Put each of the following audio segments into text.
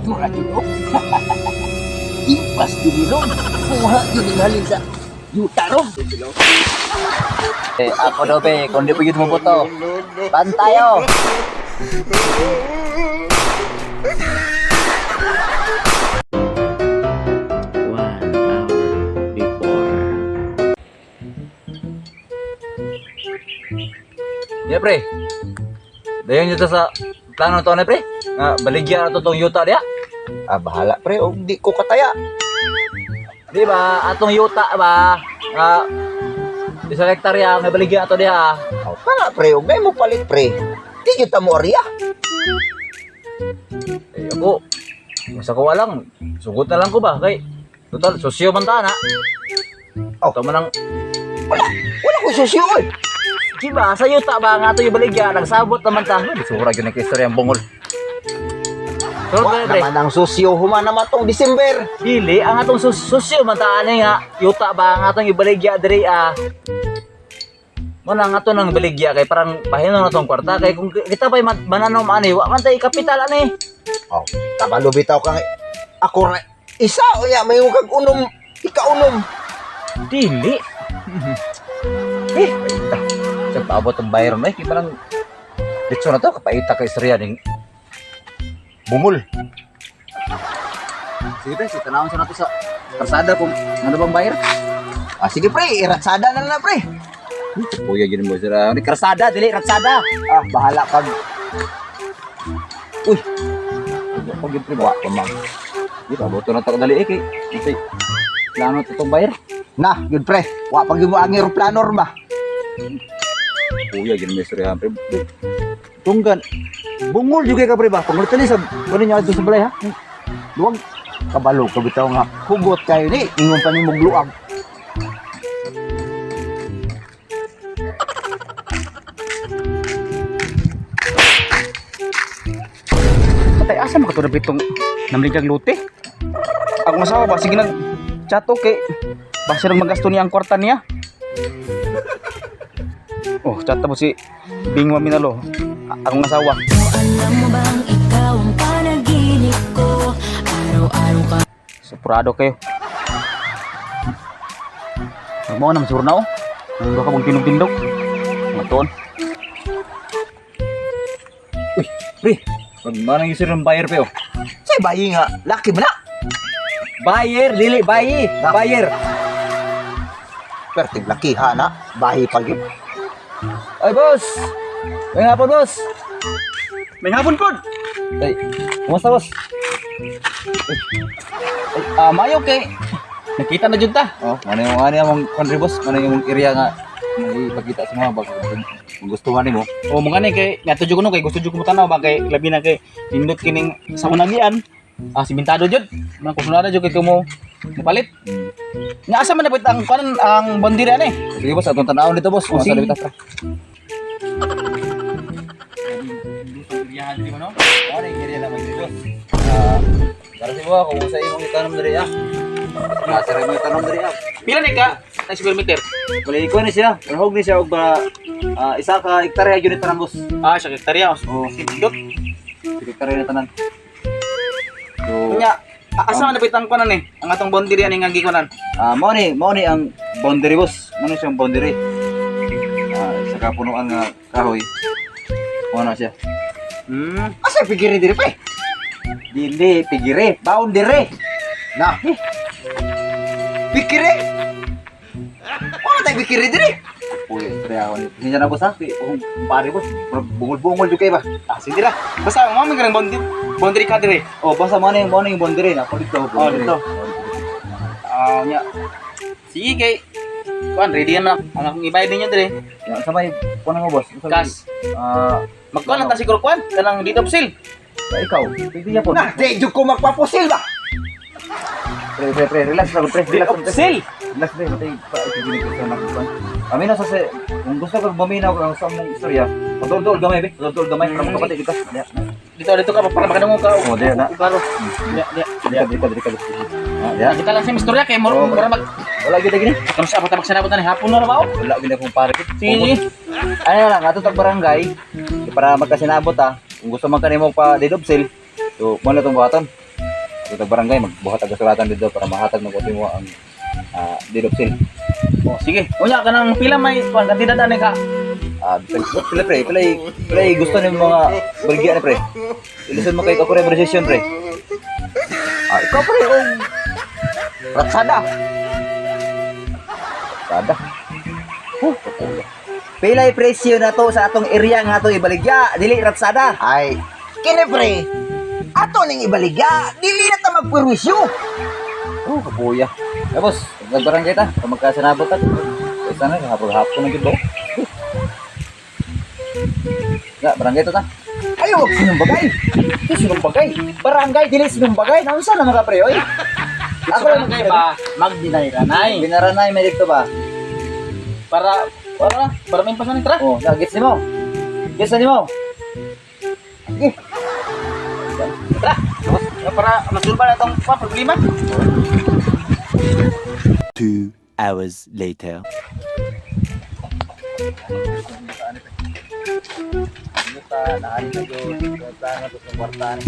Mura yun, oh. Impas yun ni ron. Kuha yun ang halin sa yuta ron. Eh, ako daw be, kung di pa yun mo to. Bantayo! 1 hour before. Yeah, pre. Dayon nyo to sa plano to na, pre. Nga, baligya na to tong yuta diya. Ah, bahala pre, og di ko kataya. Di ba? Atong yuta ba? Nga, isa hektarya, nga baligya ato diha. Oh, kana pre, og mo palit pre. Di gyud ta mo ariya. Eh, ako, kung sa kuha lang, sugot na lang ko ba? Kay, total, sosyo man ta na. Oh. Ito man ang, Wala, wala ko susyo oy. di ba, sa yuta ba nga ito yung baligya, nagsabot naman ta. Uy, Sura yun ang istorya ang bungol. Sunod Wa na, pre. naman ang susyo human naman tong December. Dili, ang atong susyo man ta ani nga, yuta ba ang atong ibaligya diri ah. Mo na nga to nang baligya kay parang pahino na tong kwarta kay kung kita pa'y mananom ani wa man tay kapital ani. Oh, kabalo bitaw kang ako ra isa unya may kag unom, ikaunom. Dili. Eh, paita. Sa paabot ang bayron eh, kay parang ditso na to kapaita kay istorya ning bungol. Sige pre, si tanawon sa nato sa kalsada kung ano bang bayar. Ah, sige pre, iratsada na lang pre. Kuya gid mo sira. Ni kalsada dili ratsada. Ah, bahala kag. Uy, Pag yung pre, wa pa man. Di ba, boto na to dali eh kay. Kasi plano to tong bayar. Na, yun pre. Wa pag mo ang eroplano ba? Kuya gid mo istorya pre. Tunggan bungol juga ka pre ba? Pangulutan ni sa kuno niya adto sa balay ha. Luwag kabalo ka bitaw nga hugot kayo ni ingon pa nimo gluag. Patay, asa man ka to itong namligang lute? Ako asawa ba, sige nag chat okay. Basta nang magasto niya ang kwarta niya. Oh, chat na po si Bing Maminalo. Akong asawa. Alam mo bang ikaw ang panaginip ko? Araw-araw ka Supurado kayo. Mo na masuro na oh. Ang baka mong tinog-tindog. Mga tuon. Uy, pre. Pag manang isir ng buyer pre oh. Say bayi nga, laki ba na? Buyer dili bayi, buyer. Pertig laki ha na, bayi pag yun. Ay boss. May hapon boss. May hapon pod. Ay, kumusta boss? Ah, mayo kay nakita na jud ta. Oh, mana yung ano yung country boss, mana yung area nga may ipakita sa mga bag kung gustuhan nimo. O mga ni kay nato jud ko no kay gusto jud ko motanaw ba kay labi na kay nindot kining sa unagian. Ah, simentado jud. Mga kusunada jud kay kumo mupalit. Nga asa man dapat ang kanan ang bandera ni? Sige boss, atong tanawon dito boss. Oh, Kung sa sige. litas ka. Ano yung area lang dito boss? Ah, para sa mo kung sa imong itanom diri ah. Nasa rin mo itanom diri ah. Pila ni ka? Ay square meter. Bali ko ni siya. Panhog ni siya og ba isa ka hektarya gyud tanan boss. Ah, sa hektarya. Oh, Nindot. isa hektarya na tanan. So, Nya asa man dapat ang kanan ni? Ang atong boundary ani nga gikunan. Mao ni ang boundary boss. Mao ni siyang boundary. Ah, isa ka punuan nga kahoy. Mao na siya. Asa pikiri diri pre? Dili pigire, boundary. Na. Pikiri? Wala tayo pikiri diri. Uy, pre ako ni. Pasensya na boss ha. Kung pare boss, bungol-bungol jud kay ba. Ah, sige ra. Basta mao man karang boundary boundary ka dire. Oh, basta mao na yung boundary na dito. Oh, dito. Ah, nya. Sige kay kuan ready na ang akong ibayad ninyo dire. Ya, sa may kuno mo boss. Sa may- Cash. Ah, Magkuan lang ta siguro kuan kanang dito sale. ikaw. Pwede niya po. Na, di jud ko magpapusil ba? Pre, pre, pre, relax lang, pre. Deed Relax, of pre. sale. Relax, pre. Matay pa ito gini ko sa nakuan. Kami na sa kung gusto ko buminaw ka sa mong istorya, padol-dol gamay, be. Padol-dol gamay para makapatid ka. Diya, Dito dito ka para makadungog ka. Oh, diya na. Og klaro. Diya diya. Dika, dika, dika, dika. Ah, diya. Kita lang sa istorya kay mura Oh, mura mag Wala gyud gini. kamo sa apat magsanabot na ni hapon na ra ba? oh? Wala gyud akong pare. Sige. Ano lang, ato tag barangay para magkasinabot ha. Kung gusto man kanimo pa deed of sale, so mo na tong buhaton. Sa barangay magbuhat og kasulatan dito para mahatag na ko mo ang deed of sale. Oh, sige. Unya kanang pila may kuan kantidad ani ka? Bisag pila, pre, pila pila gusto ni mga baligya ni, pre. Iluson mo kay ko pre decision, pre. Ikaw, pre, og ratsada. Sada. Huh, kapulo. Pilay presyo na to sa atong area nga atong ibaligya, dili ratsada. Ay, kini, pre. Ato ning ibaligya, dili na ta magperwisyo. Oh, kabuya. Tapos, nagbarangay ta, kung magkasinabot ta. Kaysa na, hapon-hapon na gid ba? Ya, barangay to ta. Ayaw, wag sinumbagay. Ito sinumbagay. Barangay, dili sinumbagay. Naunsa na mga pre, oy? Ako lang ba magdinay-ranay Binaranay may dito ba? para para para may pasan tara. Oh, na gets nimo. Gets na nimo. Sige. Tara. Para masulba na itong kuan, problema. 2 hours later. Yuta, nahalin na yun. Kwarta na, gusto kwarta ni.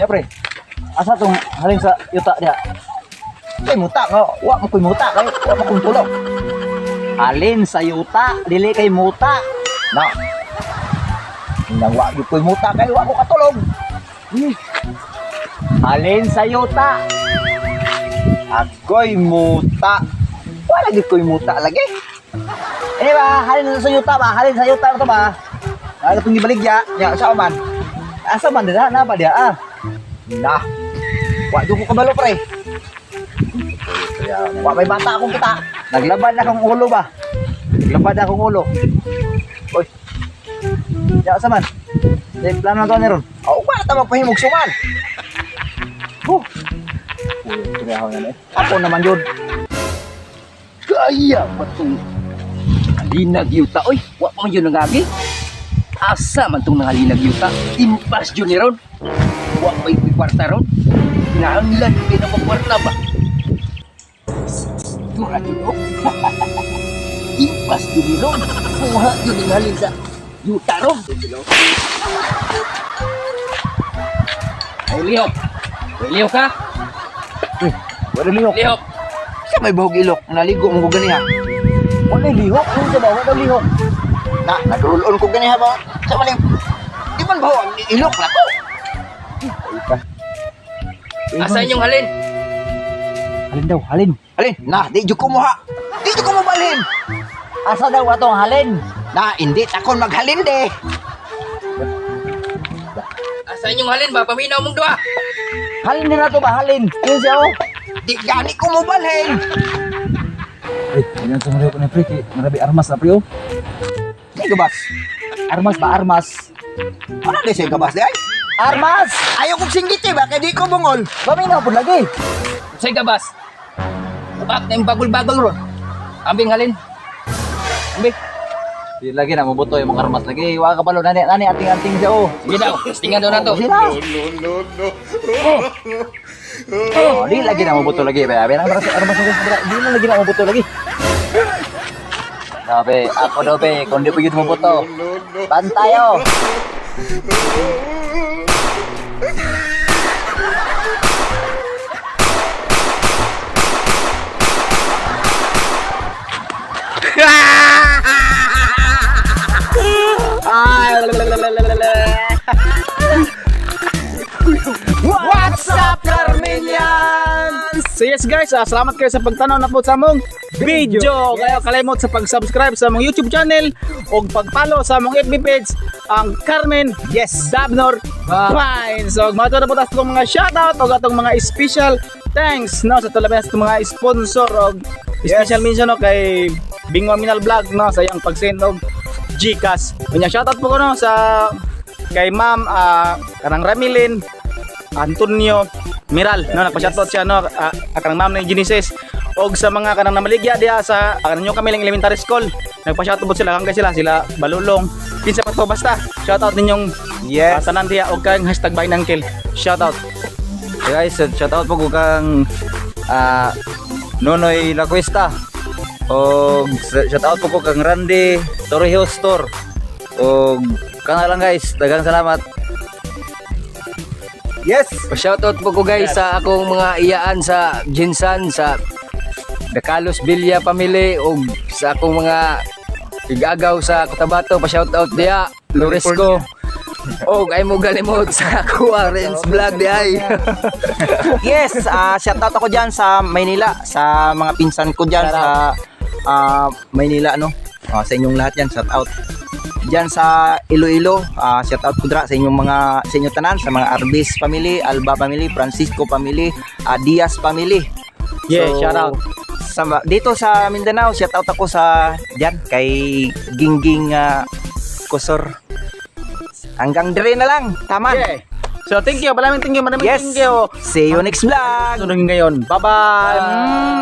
Ya, pre. Asa tong halin sa yuta diha? Kay muta nga, wa mo koy muta kay wa mo kong tulog. Halin sa yuta, dili kay muta. Na. Nang wa gyud koy muta kay wa ko katulog. Halin sa yuta. Agoy muta. Wala gyud koy muta lagi. Eh ba, halin sa yuta ba? Halin sa yuta to ba? Ano itong gibaligya? Nya sa man. Asa man dira na ba diha ah? Na. Wa jud ko kabalo, pre. Wa may bata akong kita. Naglaban akong ulo ba? Naglaban akong ulo. Oy. Ya, asa man? Eh, plano na to ni ron. Oh, wala ta magpahimog suman. Huh. Uy, kuyahaw na eh. Ako naman yun. Kaya pa itong halinag yuta, oy. Wa pa man yun nangagi. Asa man itong nangalinag yuta? Impas yun ni ron. Wa pa yung kwarta ron. Kinahanglan yun ang kwarta ba? Tura yun, oh. Impas yun ni ron. Kuha yun ang halin sa yuta ron. Ay, lihok. Lihok ka? Wala lihok. Lihok. Sa may bahog ilok, naligo mo ko ganiha. Wala lihok. Ano sa ba? Wala lihok. Na, nagulon ko ganiha ba? Sa maling, di man baho ang ilok na to. Asa inyong halin? Halin daw, halin. Alin, na, di jud ko muha. Di jud ko mobalhin. Asa daw atong halin? Na, hindi takon maghalin de. Asa inyong halin ba? Paminaw mong duha. Halin nila to ba? Halin. Yun siya oh. Di gani ko mobalhin. Ay, yan sa mga na pre, kay marabi armas na pre oh. Di gabas. Armas ba armas? Ano di siya gabas di ay? Armas! Ayaw kong singgit eh, ba? Kaya di ko bungol. Paminaw po lagi. Say gabas. Bak na yung bagol-bagol ron. Ambing halin. Ambi. Di lagi na mabuto yung mga armas lagi. Wa ka palo nani nani ating-anting siya oh. Sige daw. Tingnan daw na to. Sila. Oh, di lagi na mabuto lagi. Ba, ba armas armas lagi. Di na lagi na mabuto lagi. Dabe, ako daw be, kung di pa yun mabuto. Bantayo. What's up, Carminians? So yes guys, salamat kayo sa pagtanaw na po sa among video. Kaya kalimot sa pag-subscribe sa among YouTube channel o pag-follow sa among FB page ang Carmen Yes Dabnor Pine. So mato na po ta sa atong mga shoutout o atong mga special thanks no sa tulabi sa atong mga sponsor og special mention no kay Bingo Minal Vlog no sa iyang pag-send og GCash. Unya shoutout po ko no sa kay Ma'am kanang Ramilin Antonio Miral no nagpa-shoutout siya no kanang ma'am ng Genesis og sa mga kanang namaligya diha sa kanang kami lang elementary school nagpa-shoutout po sila hanggang sila sila Balulong kinsa pa to basta shoutout ninyong Yes. tanan diha og kang #BuyNangKill shoutout. Hey guys, shout out po ko kang Nonoy Lacuesta. O shout out po ko kang Randy Torrijos Store. O kana lang guys, daghang salamat. Yes. Pa-shoutout po ko guys sa akong mga iyaan sa Jinsan, sa Dacalos Villa family ug sa akong mga igagaw sa Cotabato, pa-shoutout diya Loresco. Og ay mo galimot sa ako ang Renz Vlog di ay. Yes, shout out ako diyan sa Maynila, sa mga pinsan ko diyan sa Maynila, no. Sa inyong lahat diyan, shout out. Diyan sa Iloilo, shout out ko dra sa inyong mga sa inyong tanan, sa mga Arbis family, Alba family, Francisco family, Diaz family. Yeah, shout out. Dito sa Mindanao, shout out ako sa diyan kay Gingging Kusor. Hanggang dire na lang. Taman. Yeah. So thank you, maraming thank you, maraming Yes. thank you. See you next vlog. Sunod ngayon. Bye-bye.